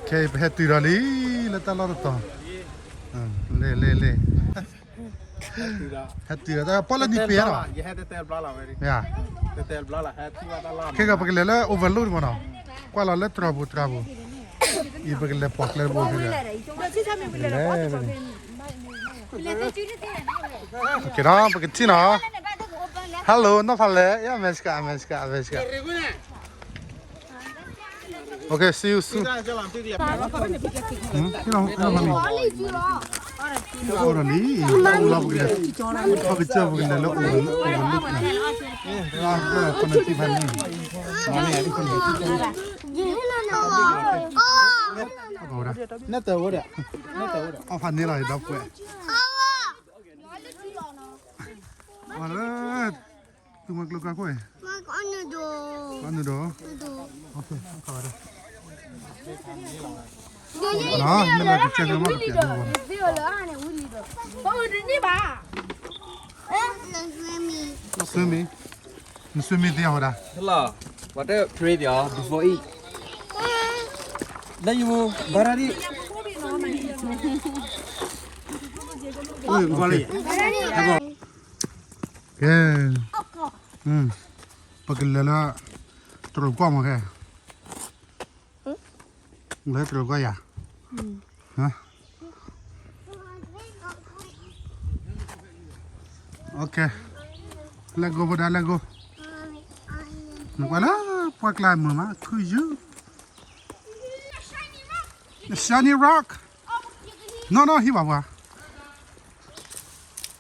ခဲအံၤပဟဲတုၤဒီးလံ လၢတၢ်လီၢ်တတီၤ, လဲၤလဲၤလဲၤ, ဟဲတုၤဒီး တၢ်ပီၣ်လၢနံၤပ့ၤဒီး, ခဲကပကလဲၤလၢ overlook မနီၤ, ကွၢ်လီၤလၢတြီၤပူၤတြီၤပူၤ, အံၤပကလဲၤပိာ်ကျဲတဘိခဲက, လဲၤ ကဲဒီး ပကထံၣ်နီၤ, Hello နီၢ်ဖးလဲၣ်, အမဲစကၤ အမဲစကၤ အမဲစကၤ, Okay, see you soon. အိၣ်ဒီးလံ, အိၣ်လီၤပကလဲၤ, ပကစၢၢ်ပကလဲၤလၢ overlook န့ၣ်, ပကနၢ်ထံဖးန့ၣ်, အီၣ်ဖးန့ၣ်လီၤဒီပုၢ်ဝဲၢ်, အီၣ်လၢ သုမၤကျိၤကျါခိၣ်အံၤ, အီၣ်နုာ်ဒီး, မ့ၢ်လၢကစၢၢ်ကမၣ်ကပျးန့ၣ်, swimming, န swimming သ့ၣ်ညါဝဲဒၣ်, လီၤ, water pray ပျီ before eat, လၢယမူ ဘၣ်ရၣ်ဒံၣ်, ကဲ ပကလဲၤလၢ တြီၤကွီၢ်မးခဲ, လၢတြီၤကွီၢ်ယၤ, Okay, let's go ဖိဒၣ် let's go, နကွၢ်လၢ ပှၢ်ကျါမုာ်မး ခုယုၢ်, shiny rock, no no ဟံၣ်ဘၣ်ပှၤ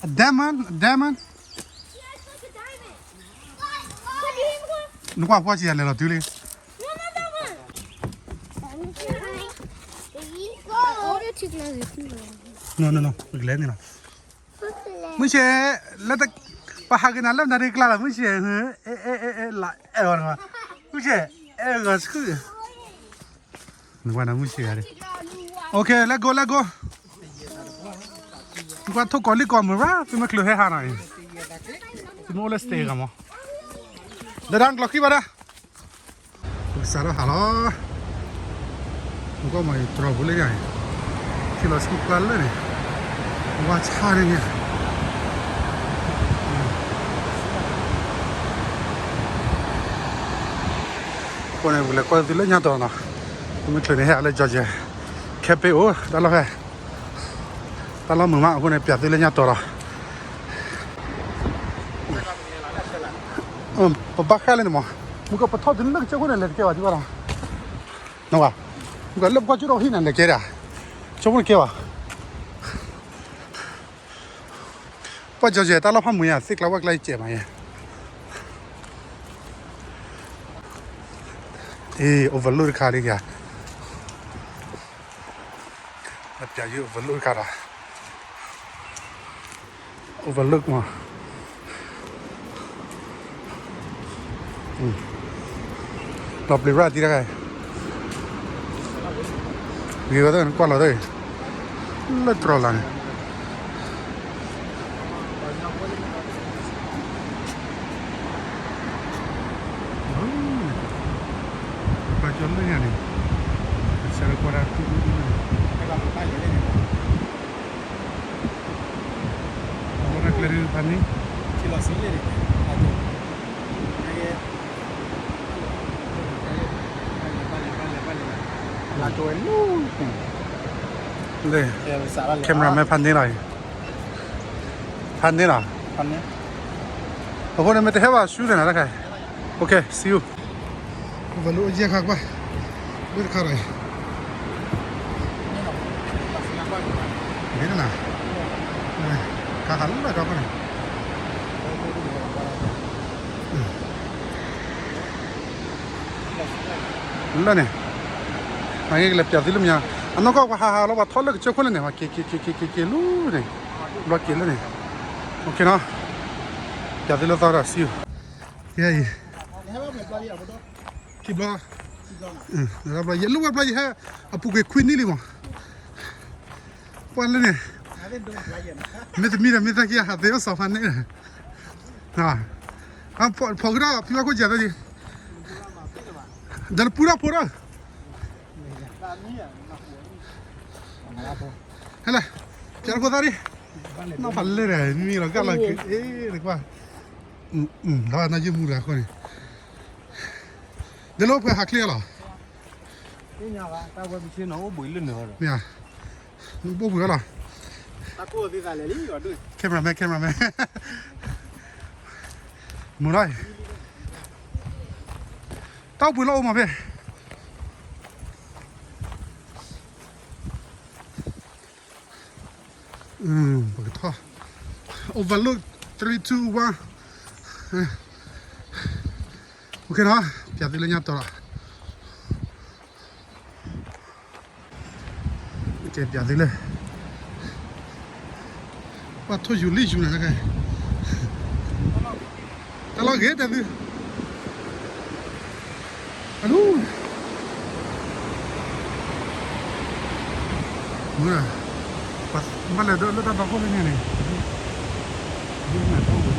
A diamond, a diamond. နကွၢ်ပှၢ်စံးယၤလဲၤလီၤတုၤလံ. No, no, no, ပကလဲၤန့ၣ်လီၤ. မုၢ်ဆ့ၣ်, လၢတ, ပဟးက့ၤနၤလၢနၤဒ့ကျါလီၤ မုၢ်ဆ့ၣ်, လၢအဲၣ်ဂီၤ, မုၢ်ဆ့ၣ်, အဲၣ်ဂီၤဆူၣ် နကွၢ်နၤမုၢ်ဆ့ၣ်ဂၤဒၣ်. Okay, let's go, let's go. နကွၢ်ထိၣ်ကီၤလံၢ်ကီၤမုာ်ရၣ် သုမ့ၢ်ချုးဟဲဟးနီၤအံၤ, သုမ့ၢ်အိၣ်လၢ stay ဂၤမး, လၢဒၣ်ကျီၤဃံဘၣ်ဒၣ်, ပကစးထီၣ်ဟးလီၤ. နကွၢ်မးအံၤ တြီၤပူၤလၢညါအံၤ, ထံလီၤဆူကျါလၢန့ၣ်, ဝါဆါန့ၣ်န့ၣ် အဃိန့ၣ် ပကလဲၤကွၢ်သုလၢညါတီၤနီၤ, မ့ၢ်ချုးန့ၣ်ဟဲလၢ Georgia, ခဲပ့အိၣ် တၢ်လီၢ်ဖဲ, တၢ်လီၢ်မုာ်မး အဃိန့ၣ် ပျးသုလၢညါတီၤလီၤ. ပဘၣ်ဃးလၢန့ၣ်မး, မုၢ်ကပထီၣ်သုလၢကစၢၢ်ခိၣ်န့ၣ် လဲၤတကဲဘၣ်သုဘၣ်လီၤ, နဝဲ, မုၢ်ကလၢပကွၢ်ကၠိၣ်ဒီးဟံၣ်န့ၣ် လဲၤကဲဒၣ်, ကၠိၣ်ဖိန့ၣ်ကဲဘၣ်. ပှၤကၠီၤကဲၤ တၢ်လီၢ်ဖးမုာ်ယါ သ့ၣ်ကျါဝဲကျါယကဲးမးယဲ, အ့ overlook တခါလံယါ, ပျးယုၢ် overlook တခါဒီး, overlook မး လီၤပျံၤရၣ်သံတခါ, ဂ့ၤဝဲတၢ်ကွၢ်လီၤတၢ်, လၢတြီၤလၢ်န့ၣ်, ပှၤကၠီၤလၢညါန့ၣ်, ဆၢလၢကွၢ်တၢ်တူၢ်တူၢ်တူၢ်န့ၣ် အဝဲဒၣ်ကျဲဒ်ဖးန့ၣ်, လၢ camera man ဖးန့ၣ်လီၤအံၤ, ဖးန့ၣ်လီၤ, အဃိန့ၣ် မ့ၢ်တဟဲဘၣ်ဆူန့ၣ်နၤတခါ, Okay, see you. ပဘၣ်လိၣ်ယဲၢ်ခါကွၢ်, လၢတခါဒီးအံၤ, မ့ၢ်နၤ, ခါခါလၢတခါကွၢ်န့ၣ်, လၢန့ၣ်, မ့ၢ်ကလဲၤပျးသုလၢမညါ, အနီၢ်ကီၢ်ပှၤဟးဟးလီၤ ပှၤထီၣ်လၢကစၢၢ်ခိၣ်လၢန့ၣ်, ပှၤက့ၤက့ၤက့ၤက့ၤက့ၤက့ၤလၢန့ၣ်, ဘျီက့ၤလၢန့ၣ်, Okay နီၤ, ပျးသုလၢသီဒီး see you. ယဲအံၤ, ခံဘျီ, ယလိၣ်ဝဲဘျီယဟဲ, အပူၤကွံာ်ခွံနံၣ်လံမး, ပှၤလၢန့ၣ်, မ့တမ့ၢ်ဒီးမ့ၢ်သးက့ၤဟးသ့အိၣ်စီၤဖးန့ၣ်, ဖီကဒီး ဖံဘၣ်ခိၣ်ကၢ်သ့, ဒီးပူထီၣ်ဖိထီၣ်, ဟဲလၢ ကၢ်တဖိသၣ်ဒံး, နီၢ်ဖးလဲၢ်ဒီး မံလီၤဂာ်လီၤက့ၤ အ့ၣ် နကွၢ်, လီၤနီၢ်ယုၢ်မူတဂၤအဃိန့ၣ်, ဒ်လၢအိၣ်ပှဲၤဟးချ့လီၤ, မ့ၢ်ဧါ, အိၣ်ဘှံးလီၤ, cameraman cameraman, မုာ်လီၤ, တၢ်အိၣ်ဘှံးလီၤအိၣ်မးဖဲ ပကထီၣ် overlook three two one, okay နီၤ, ပျးသုလၢညါတီၤလီၤ, ကဲ ပျးသုလၢ ပှၤထိၣ်ယူၤလံယူၤနၤ, တၢ်လီၢ်ဂ့ၤတဲသု, အလူ မုာ်, ဘၣ်လဲၤဒိလၢတၢ်တီခိၣ်ဖဲန့ၣ်န့ၣ်, ဒ်နတၢ်အိၣ်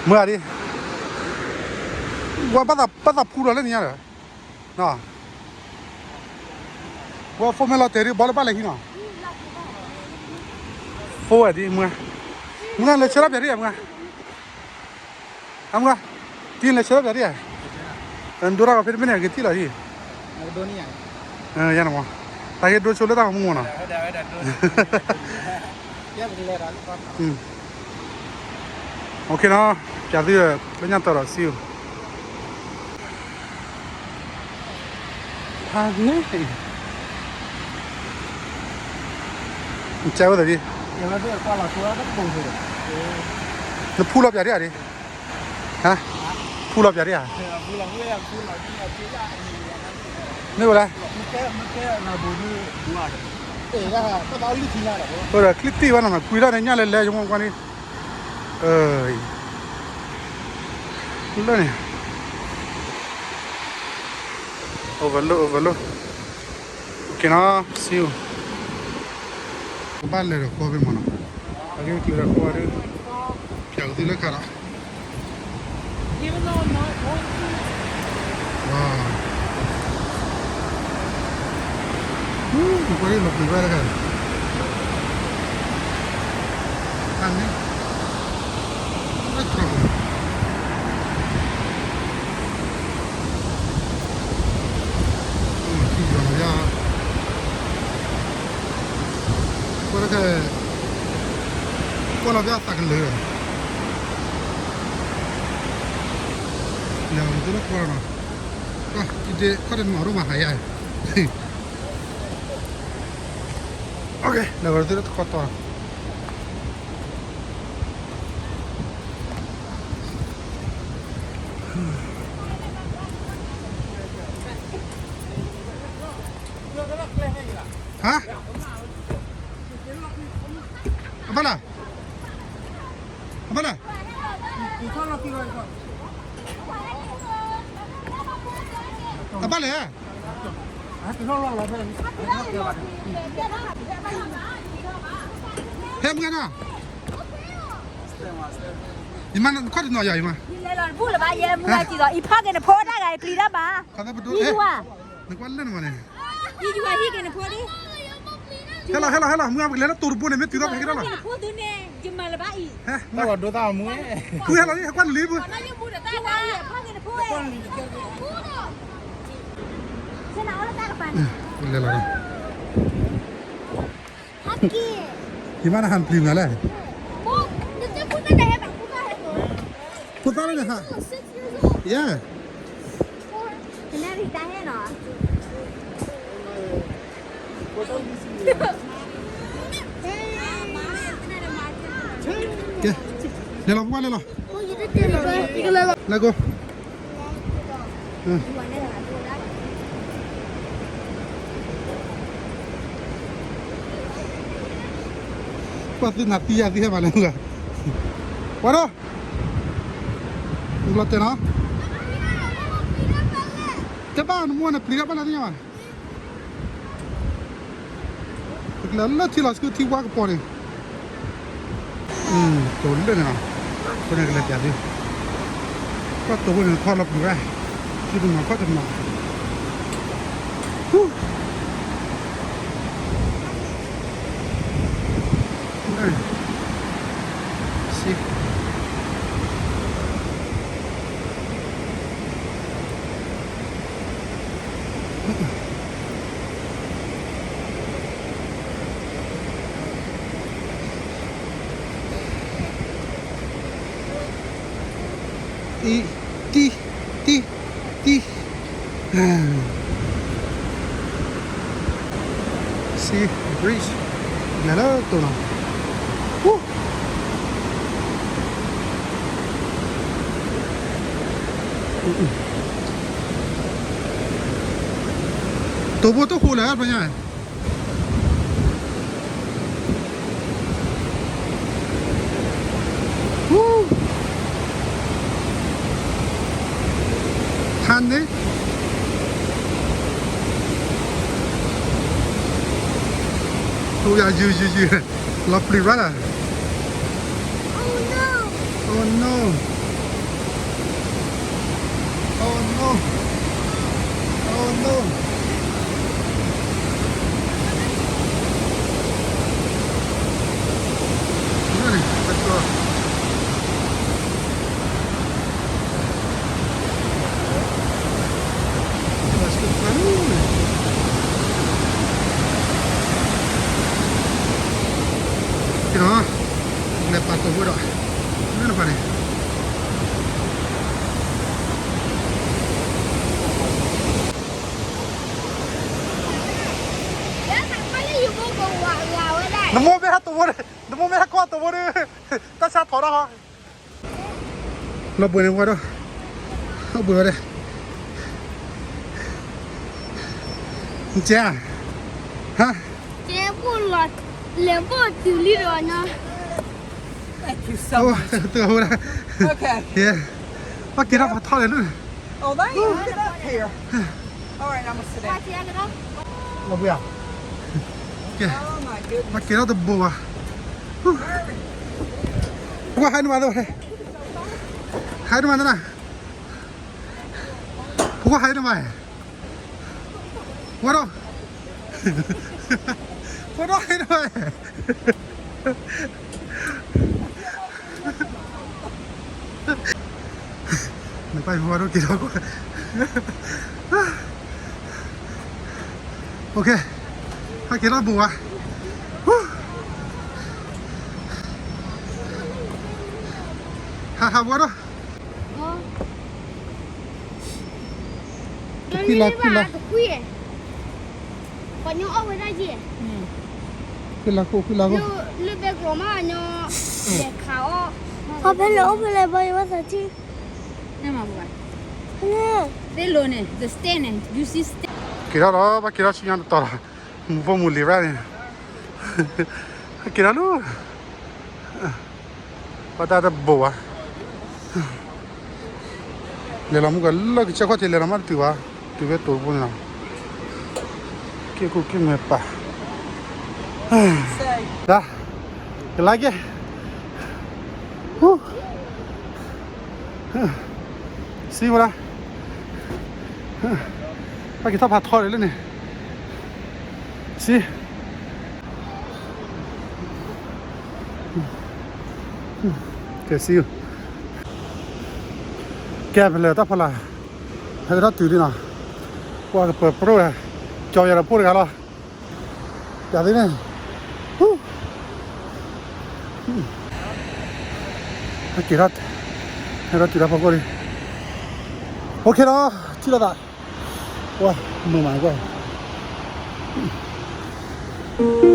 ဘှံးလီၤ မုာ်ဒံး, ဝဲဘၣ်သးဖူလီၤလၢနံၤညါဒီး, ဝဲ phone မ့ၢ်လီၤတဲာ်ဒံး ဘီလၢဘၣ်လဲၤဟံးနီၤ, phone ဝဲဒံး မုာ်, မုာ်လဲၤဆၢထီၣ်ပျးဒံးဧါ မုာ်, အမုာ်, တံၤလဲၤဆၢထီၣ်ပျးဒံးဧါ, ဒိတၢ်ဂီၤဖဲတမ့ၢ်န့ၣ် ကထံၣ်လီၤဒံး, ယၤနမး, တၢ်ဟ့ၣ်ဒိဆိလၢတၢ်ဂီၤမူမးနီၤ okay နီၤ, ပျးသုလၢညါတီၤဒီးစံအိၣ်, ဖးန့ၣ်, နကဲဝဲသးဒံး, နဖူလီၤပျးဒံးဧါဒံး, ဟါ, ဖူလီၤပျးဒံးဧါ, မ့ၢ်ဝဲလဲၣ်, အိၣ်ဒီးချံတံၢ်ဘၣ်နီၤ ကွံာ်ဒၣ်န့ၣ် ညၣ်လဲၤလဲၤ ယမီၢ်ကွၢ်န့ၣ်, လၢန့ၣ်, overlook overlook, okay နီၤ စံအိၣ်, ကဘၣ်လဲၤဒီးဃီဖဲမးနီၤ, အဂ့ၢ်ကျၢၤဒီးဃီဒုး, ဖျးကသုလၢခါဒီး ကွၢ်လီၤပျံၤဝဲတခါ, အန့ၣ်, ထံယွၤလီၤယါ, ကွၢ်တခါ, ကွၢ်လီၤပျံၤသးကလၢာ်, လဲၤဝဲသုလၢဃီနီၤ, ကွၢ်တ့ၢ်ခီၣ်တနီၤဒိၣ်မးဟးယါ လဲၤဝဲသုလၢတခီတီၤ, ဟါ, အဘၣ်လဲၣ်, အဘၣ်လဲၣ်, အဘၣ်လဲၣ်, ဟဲမုၢ်ဂၤနီၤ, ယမါနခီၣ်တနီၤယၤ ယမါ, ယလဲၤလီၤတဘူၣ်လၢၤဘၣ် ယဲမုၢ်ဂၤစံးဒီး အံၤဖးက့ၤနဖိတၢ်ဂၤအံၤပျံၤတၢ်ဘၣ်, နကွၢ်လၢနမါန့ၣ်, ယဟံးက့ၤနဖိဒံး, ဟဲလီၤ ဟဲလီၤ ဟဲလီၤ မုၢ်ဂၤပကလဲၤလၢတိၤတဘိန့ၣ် မ့ၢ်တုၤထီၣ်ဖဲက့ၤထီၣ်လီၤ, နဖိဒုန့ၣ် ယမၤလၢၤဘၣ်အံၤ, ဟဲလီၤ ဟဲကွၢ်နလံၤပူၤ, ဖးက့ၤနဖိ, လဲၤလီၤ, ယမါနဟးပျံၤမးလဲၣ်, ဖိသၣ်လၢနဟး, yeah, ကဲ, လဲၤလီၤ ပှၤလဲၤလီၤ, လဲၤကိး ပှၤသုနၤသံယၤသံဟဲမးလဲၣ်, ပှၤဒီး, ဘျီတဲနီၤ, တဲဘၣ်နမိၢ်န့ၣ် ပျံၤတၢ်ဘၣ်လၢသ့ၣ်ညါဘၣ်, ပကလဲၤလၢထံလီၤစကုထံဝါကပီၤန့ၣ်, တိၤလၢန့ၣ်လီၤ, အဃိန့ၣ်ကလဲၤပျးသု, ကီၢ်တိၤဖိန့ၣ်ထီၣ်လီၤပျံၤဝဲ, သုတမၤခီၣ်တမၤ, ဟူ တံ တံ တံ တံ See bridge, လဲၤလၢတိၤနီၤ, တိၤဖိတဟူးလၢၤဖဲညါ ဟါန့ၣ် ဟူယၤယုၢ်ယုၢ်ယုၢ် လီၤပျံၤရၣ်လၢ Oh no! Oh no! Oh no! Oh no! Let's go. က့ၤနီၤ, လဲၤပာ်တိၤဖိဒီး, လၢနပာ်န့ၣ်, နမိၢ်မ့ၢ်ဟဲတိၤဖိန့ၣ်, နမိၢ်မ့ၢ်ဟဲကွၢ်တိၤဖိန့ၣ်, တၢ်ဆါထီၣ်ဒၣ်ဟီ လီၤဘှံးန့ၣ်ဝဲဒီး, လီၤဘှံးဝဲဒီး, ကဲ, ဟါ, ကဲဘိၣ်လီၤ, လဲၤဘိၣ်တုၤလံဒီးနီၤ, တဂၤဝဲဒၣ်, ဘၣ်က့ၤထီၣ်ဖးထီၣ်လဲၣ်လၢ, လီၤဘှံးဧါ, ကဲ, ဘၣ်က့ၤထီၣ်တဘိးဘၣ်, ပကွၢ်ဟဲနမၤသ့, ဟဲနမၤသ့နၤ, ပကွၢ်ဟဲနမၤ, ဝဲဒီး, ဝဲဒီးဟဲနမၤ, နပၢ်ယဖီဝဲဒိၣ်က့ၤထီၣ်ကွၢ်, OK, ဟဲက့ၤထီၣ်တဘိးဘၣ်, ဟးဟးဝဲဒီး ကွံာ်လီၤကွံာ်လီၤ, ကွံာ်လီၤကွံာ်လီၤ, လၢဘဲကီမးညီ, ခါဖဲလဲၣ်အိၣ်ဖဲလဲၣ်ဘၣ်ယဝဲသးထံ, သ့လိၤန့ၣ်, က့ၤထီၣ်လီၤ, ဘၣ်က့ၤထီၣ်ဆူညါတတီၤလီၤ, မူဖိမူလံၤရၣ်န့ၣ်, က့ၤထီၣ်လီၤ ဘၣ်တၢ်တဘိးဘၣ်, လဲၤလီၤမုၢ်ကလၢကစၢၢ်ခီၣ်ထံးလဲၤလီၤမးတတုၤဘၣ်, တုၤဖဲတိၤဖိန့ၣ်လီၤ, က့ၢ်ကူၣ်က့ၢ်မဲာ်ပာ်, ဒၣ်, ကလါက့ၢ်, စံဝဲဒၣ်, ဘၣ်က့ၤထီၣ်ဖးထီဒီးလၢန့ၣ်, စံ ကဲစံ, ကဲပလဲၤတၢ်ဖီလာ်, ဟဲက့ၤထီၣ်တုၤလံနီၤ, ပှၤကပၢၤပြိၣ်ဝဲ, ကၠီယၤဒီးဖိတဂၤလီၤ, ပျးသ့န့ၣ်, ဟဲက့ၤထီၣ်, ဟဲထီၣ်တုၤလၢဖီခိၣ်လံ, OKနီၤ, ထံၣ်လိာ်သး, ပှၤ, မုာ်မးကွၢ်